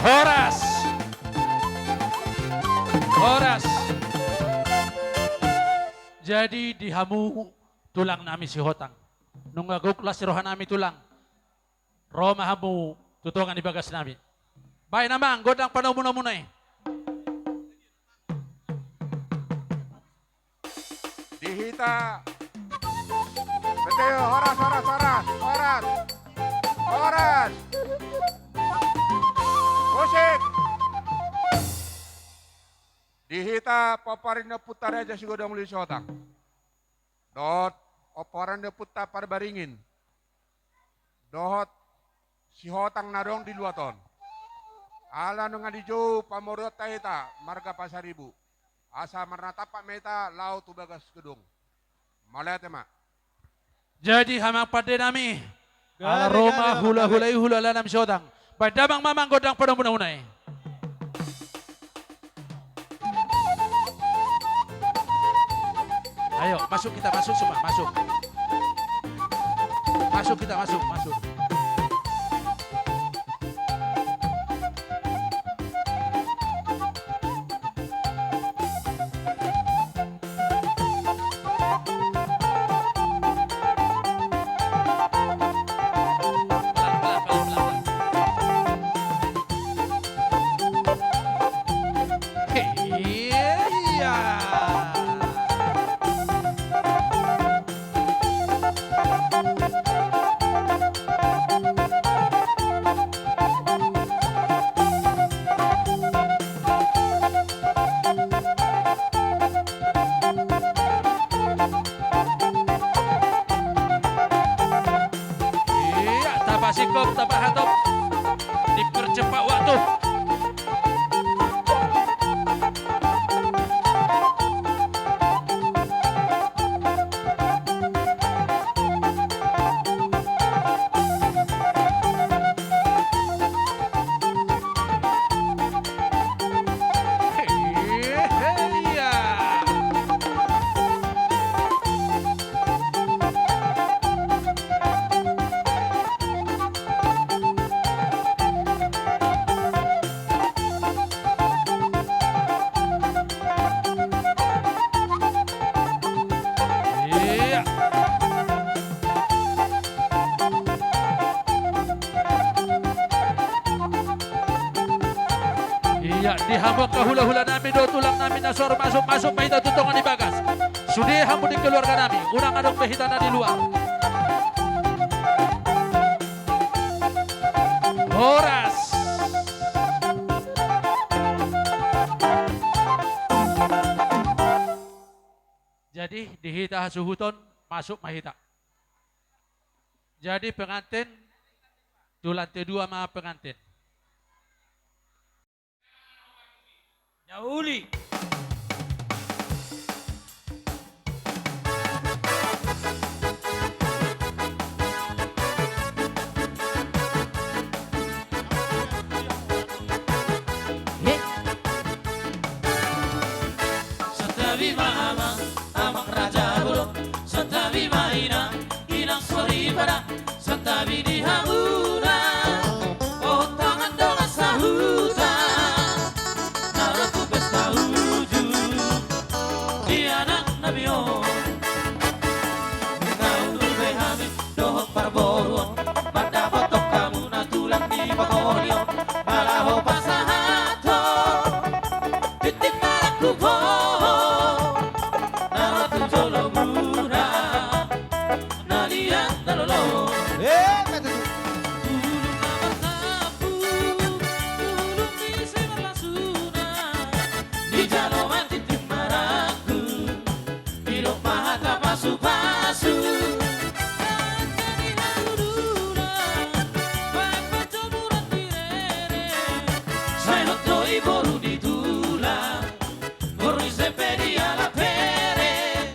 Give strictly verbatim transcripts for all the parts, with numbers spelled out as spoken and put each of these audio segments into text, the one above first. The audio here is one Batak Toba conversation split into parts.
Horas. Horas. Jadi di hamu tulang nami Sihotang, nunga gok las roha nami tulang, ro ma hamu tu tonga ni bagas nami. Baen amang gondang panomunomuna i. Di hita. Betul, horas, horas, horas, horas. Horas. Musik. Di hita pomparan ni ompunta Raja Sigodang Muli Sihotang dohot pomparan ni ompunta Parbaringin dohot Sihotang na adong di luat on. Ala nunga dijou pamoruonta hita marga Pasaribu, asa marnatampak ma hita laho tu bagas gedung. Mauliate ma. Jadi amang pande nami, ala ro ma hulahula i, hulahula nami Sihotang. Baen damang ma amang gondang panomunomuna i. Ayo, masuk kita, masuk semua, masuk. Masuk kita, masuk, masuk. Iya, tapasingkop, tapahatop. Dipercepat waktu. Iya. Iya, di hamu angka hulahula nami dohot tulang nami na saur masu, masuk ma hita tu tonga ni bagas. Sude hamu di keluarga nami, unang adong be hita na di luar. Horas. Jadi di hita hasuhuton, masuk ma hita. Jadi pengantin, tu lantai dua ma pengantin. Na uli. Santabi ma amang, amang raja bolon. Santabi ma inang, inang soripada. Santabi di hamuna, dohot dongan-dongan sahuta, na ro tu pesta ujung di anak nami on. Nunga hundul be hami dohot parboruon, mandapothon hamuna tulang ni pangoli on, laho pasahathon tintin marangkup on, na ro tu jolomuna. Na liat na lolo. Eh, betul. Bulung na martampuk, bulung ni simarlasuna. Dijalo ma tintin marangkup, didok ma hata pasu-pasu. Angka ni hahuluan, baen panjomuran di rere. Sai hot do i boru ni tulang. Boru ni Sempe di Alap Here,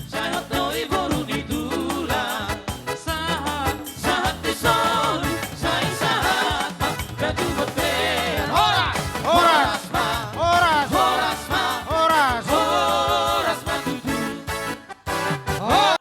sai hot do i boru ni tulang. Sahat, sahat di solu, sai sahat ma, datu bontean. Horas, horas, horas ma, horas, horas ma, horas, horas ma tutu. Horas.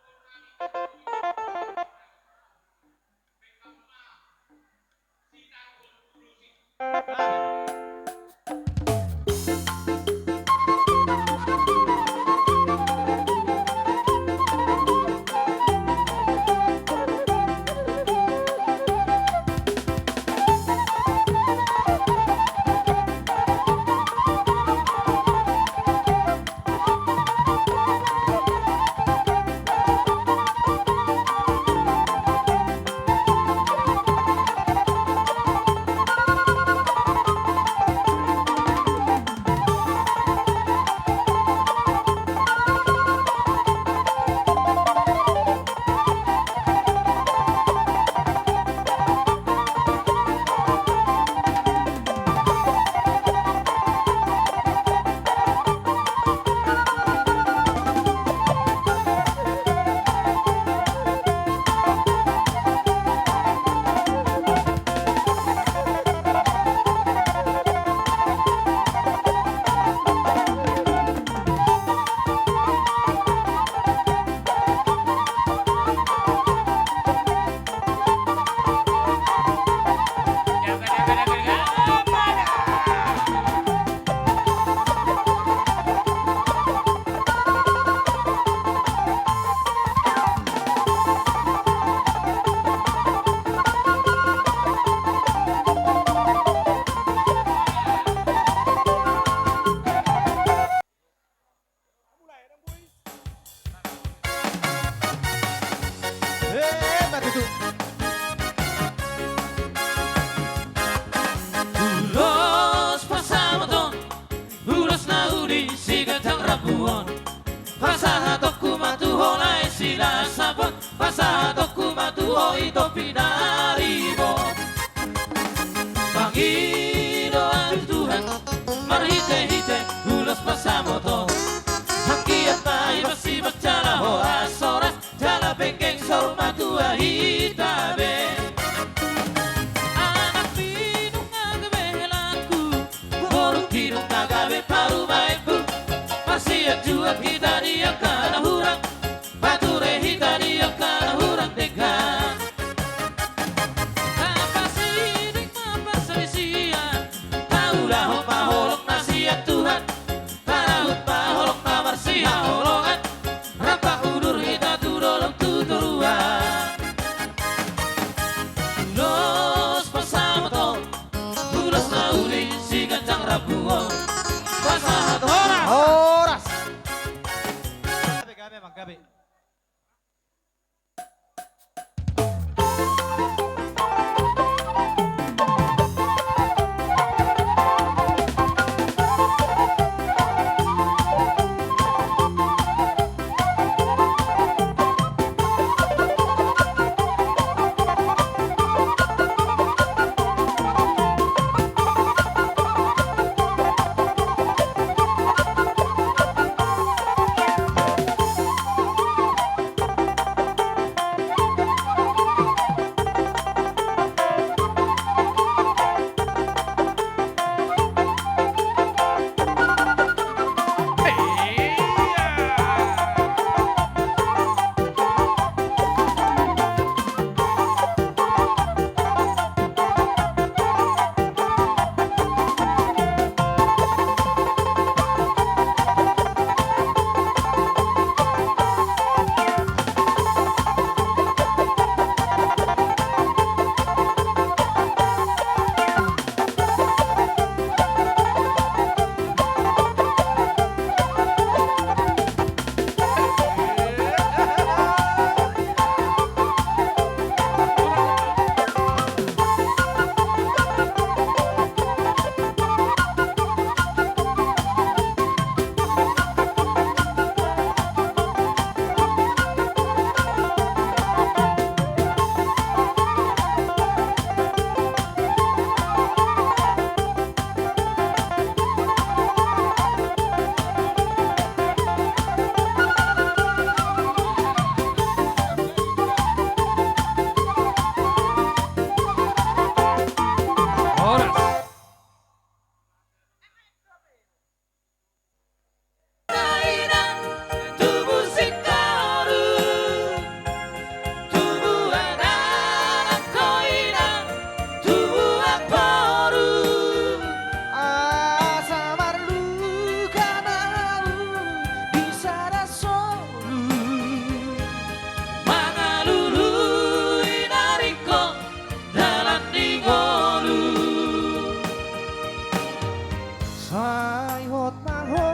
Dainang tubu singkoru, tubu anak ho inang, tubu amangboru. Asa marluka naung di sada soru, mangalului na ringkot dalan ni ngolu. Sai hot ma ho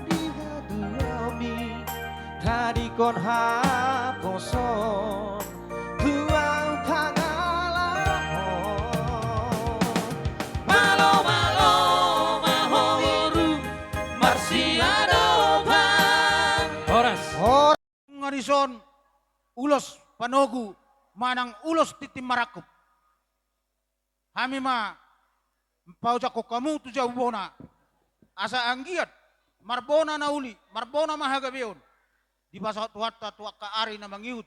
di hatuaonmi, tadingkon haposon tu ahu pangalahon. Malo, malo ma ho boru marsiadopan. Horas. Horas. Nunga dison ulos panogu manang ulos tintin marangkup. Hami ma paojakhon hamu tu jabu bona, asa anggiat marbona na uli, marbona ma hagabeon. Dipasahat Tuhanta tu angka ari na mangihut.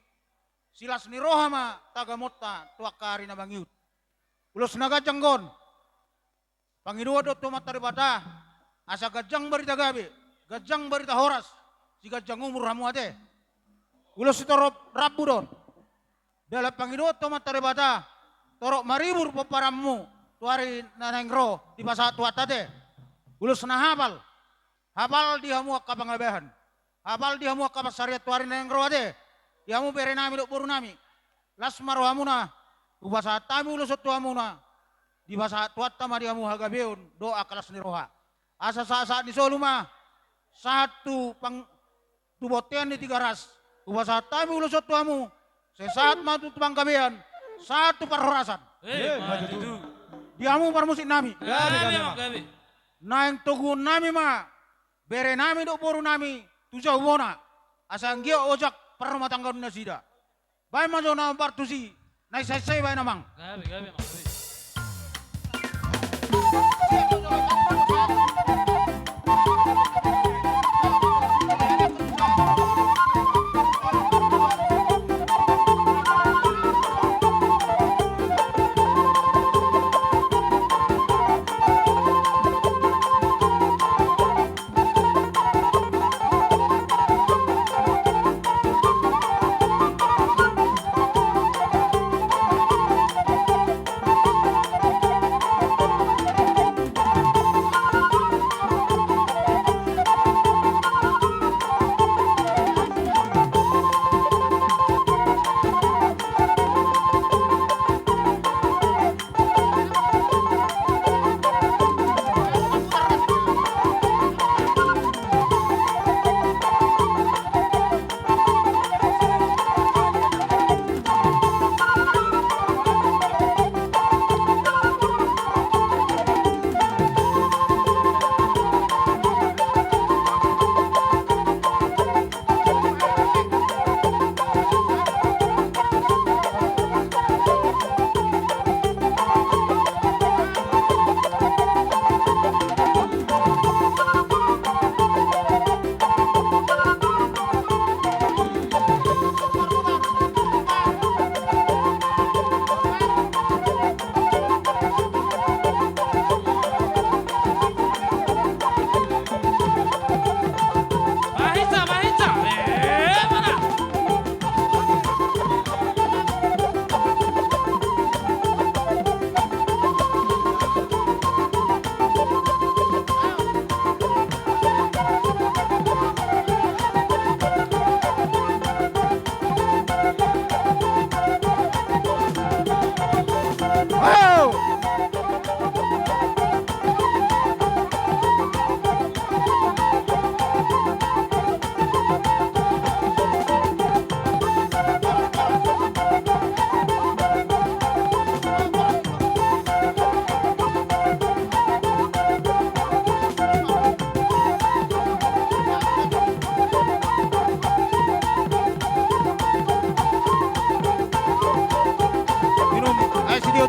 Silas ni roha ma tagamonta tu angka ari na mangihut. Ulos na ganjang on. Pangidoan do tu Amanta Debata, asa ganjang barita gabe, ganjang barita horas, siganjang umur hamu ate. Ulos sitorop rambu do on. Dalan pangidoan tu Amanta Debata, torop maribur pomparanmu tu ari na naeng ro, dipasahat Tuhanta ate. Ulos na hapal, hapal di hamu angka pangabahan. Hapal di hamu angka pansarian tu ari na naeng ro ate. Di hamu berenami dohot borunami. Las ma rohamuna, hupasahat hami ulos on tu hamuna. Dipasahat Tuhanta ma di hamu hagabeon dohot angka las ni roha. Asa sahat-sahat ni solu ma, sahat tu pang-, tu bontean ni Tigaras. Hupasahat hami ulos on tu hamu, sai sahat ma tu panggabean, sahat tu parhorasan. Eh, eh, maju tu. Di hamu parmusiknami. Gabe, gabe, gabe, ma. Gabe. Naeng toguonnami ma berenami dohot borunami tu jabu bona, asa anggiat ojak parrumatanggaon nasida. Baen ma jo na hombar tusi, na isaessai baen amang. Gabe, gabe, amang, gabe.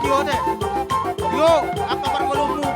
Tio te. Tio, angka parngolumu.